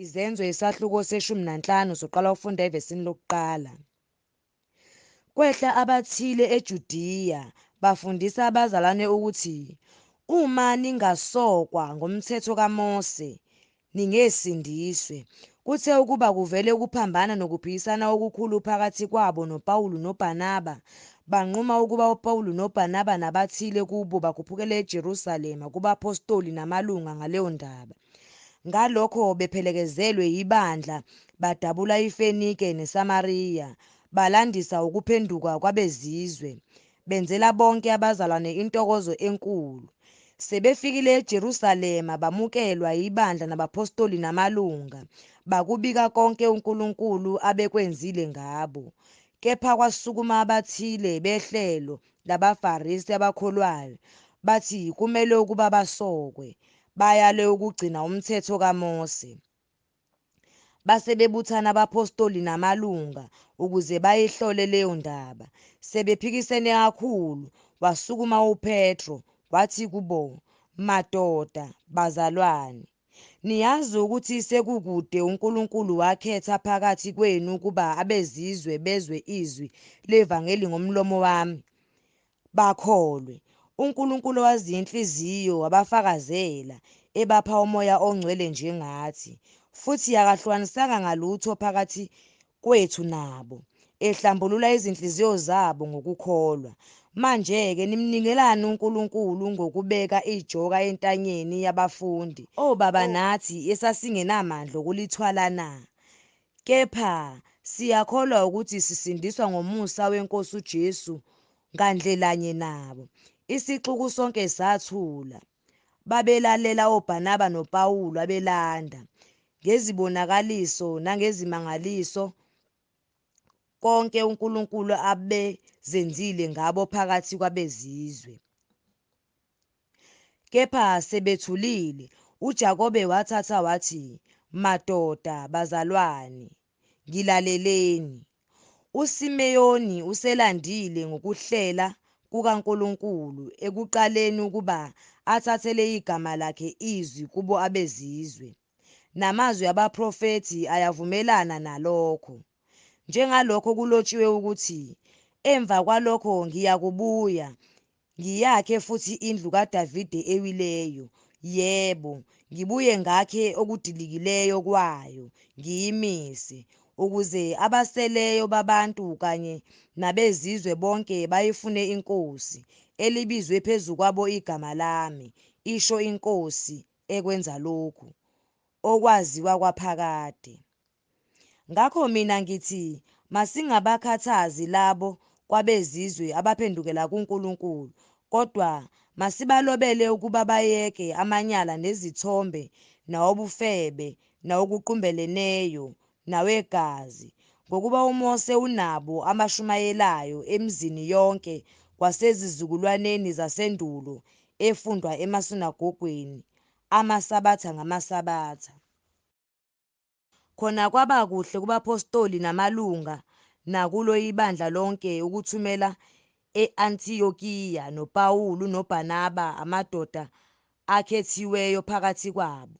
Izenzo isahluko se-15 soqala ukufunda evesini lokuqala. Kwehla abathile eJudiya bafundisa abazalwane ukuthi uma ningasokwa ngomthetho kaMose ningesindiswe. Kuthe ukuba kuvele ukuphambana nokuphikisana okukhulu phakathi kwabo noPawulu noBarnaba, banquma ukuba uPawulu noBarnaba nabathile kubo bakhuphukele eJerusalema kubaphostoli namalunga ngaleyo ndaba. Ngalokho bephelekezelwe yibandla badabula iFenike neSamariya, balandisa ukuphenduka kwabezizwe, benzela bonke abazalwane intokozo enkulu. Sebefikile eJerusalema bamukelwa yibandla nabaphostoli namalunga, bakubika konke uNkulunkulu abekwenzile ngabo. Kepha kwasukuma abathile behlelo labaFarisi abakholwayo, bathi kumele ukuba basokwe, bayalwe ukugcina umthetho kaMose. Base bebuthana abaphostoli namalunga ukuze bayihlole leyo ndaba. Sebephikisene kakhulu, wasukuma uPetro wathi kubo, Madoda, bazalwane, niyazi ukuthi sekukude uNkulunkulu wakhetha phakathi kwenu ukuba abezizwe bezwe izwi levangeli ngomlomo wami, bakholwe. UNkulunkulu owazi inhliziyo wabafakazela, ebapha uMoya oNgcwele njengathi. Futhi akahlukanisanga ngalutho phakathi kwethu nabo, ehlambulula izinhliziyo zabo ngokukholwa. Manje-ke nimnikelani uNkulunkulu ngokubeka ijoka entanyeni yabafundi, obaba nathi esasingenamandla okulithwala na? Kepha siyakholwa ukuthi sisindiswa ngomusa weNkosi uJesu ngandlelanye nabo. Isixuku sonke sathula. Babelalela oBarnaba noPawulu abelanda ngezibonakaliso nangezimangaliso konke uNkulunkulu abezenzile ngabo phakathi kwabezizwe. Kepha sebethulile, uJakobe wathatha wathi, Madoda, bazalwane, ngilaleleni. USimeyoni uselandile ngokuhlela kukaNkulunkulu ekuqaleni ukuba athathele igama lakhe izwi kubo abezizwe. Namazwi abaprofethi ayavumelana nalokho. Njengalokho kulotshiwe ukuthi, Emva kwalokho ngiyakubuya, ngiyakhe futhi indlu kaDavide ewileyo, yebo, ngibuye ngakhe okudilikileyo kwayo, ngiyimise, ukuze abaseleyo babantu kanye nabezizwe bonke bayifune iNkosi, elibizwe phezu kwabo igama lami, isho iNkosi ekwenza lokhu, okwaziwa kwaphakade. Ngakho mina ngithi masingabakhathazi labo kwabezizwe abaphendukela kuNkulunkulu, kodwa masibalobele ukuba bayeke amanyala nezithombe nawobufebe nawokuqumbeleneyo nawegazi. Ngokuba uMose unabo abashumayelayo emizini yonke kwasezizukulwaneni zasendulo efundwa emasinagogweni amasabatha ngamasabatha. Khona kwaba kuhle kubaphostoli namalunga nakulo ibandla lonke ukuthumela e-Antiyokiya noPawulu noBarnaba amadoda akhethiweyo phakathi kwabo,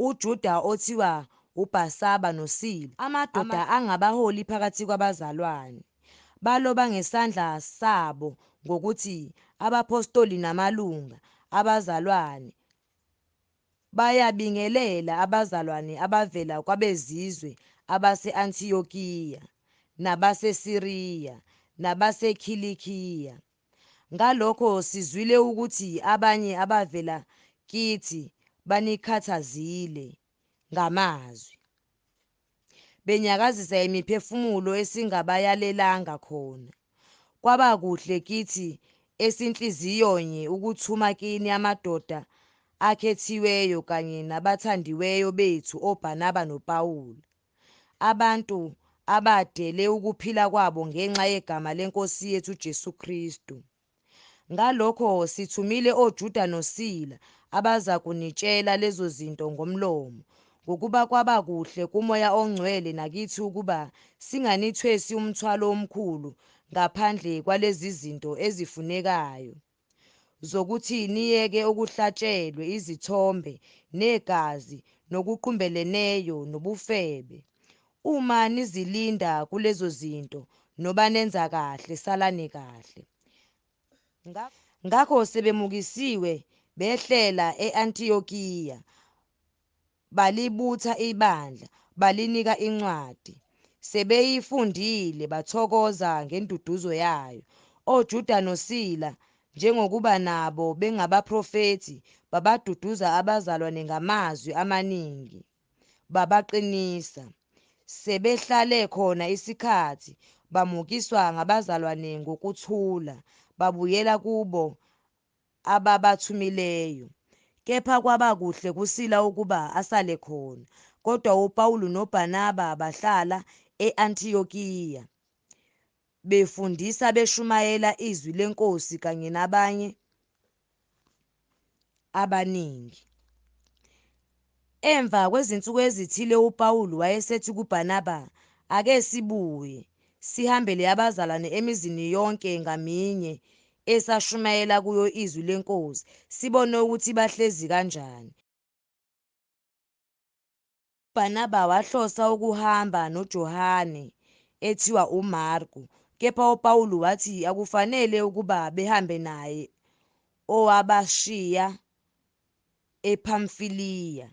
uJuda othiwa uBarsaba noSila, amadoda angabaholi phakathi kwabazalwane. Baloba ngesandla sabo ngokuthi abaphostoli namalunga, abazalwane, Bayabingelela abazalwane abavela kwabezizwe abase-Antiyokiya, nabaseSiriya, nabaseKhilikhiya. Ngalokho sizwile ukuthi abanye abavela kithi banikhathazile ngamazwi, benyakazisa imiphefumulo esingabayalelanga khona. Kwaba kuhle kithi esinhliziyonye ukuthuma kini amadoda akhethiweyo kanye nabathandiweyo bethu oBarnaba noPawulu, abantu abadele ukuphila kwabo ngenxa yegama leNkosi yethu uJesu Kristu. Ngalokho sithumile oJuda noSila abazakunitshela lezo zinto ngomlomo. Ngokuba kwaba kuhle kuMoya oNgcwele nakithi ukuba singanithwesi umthwalo omkhulu ngaphandle kwalezi zinto ezifunekayo, zokuthi niyeke okuhlatshelwe izithombe, negazi, nokuqumbeleneyo, nobufebe. Uma nizilinda kulezo zinto, noba nenza kahle, salani kahle. Ngakho sebemukisiwe behlela e-Antiyokiya, balibutha ibandla, balinika incwadi. Sebeyifundile bathokoza ngenduduzo yayo. OJuda noSila, njengokuba nabo bengabaprofethi, babaduduza abazalwane ngamazwi amaningi, babaqinisa. Sebehlale khona isikhathi, bamukiswa ngabazalwane ngokuthula, babuyela kubo ababathumileyo. Kepha kwaba kuhle kuSila ukuba asale khona, kodwa uPawulu noBarnaba bahlala e-Antiyokiya, befundisa beshumayela izwi leNkosi kanye nabanye abaningi. Emva kwezinsuku ezithile uPawulu wayesethi kuBarnaba, Ake sibuye, sihambele abazalwane emizini yonke ngaminye esashumayela kuyo izwi leNkosi, sibone ukuthi bahlezi kanjani. UBarnaba wahlosa ukuhamba noJohane, ethiwa uMarku, kepha uPawulu wathi akufanele ukuba behambe naye owabashiya ePhamfiliya,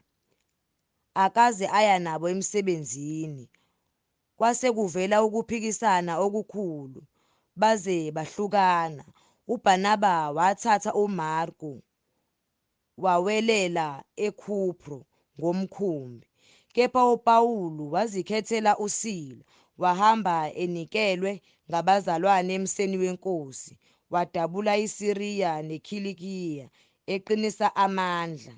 akaze aya nabo emsebenzini. Kwase kuvela ukuphikisana okukhulu, baze bahlukana. UBarnaba wathatha uMarku, wawelela eKhupro ngomkhumbi. Kepha uPawulu wazikhethela uSila, wahamba enikelwe ngabazalwane emseni weNkosi, wadabula iSiriya neKhilikiya, eqinisa amandla.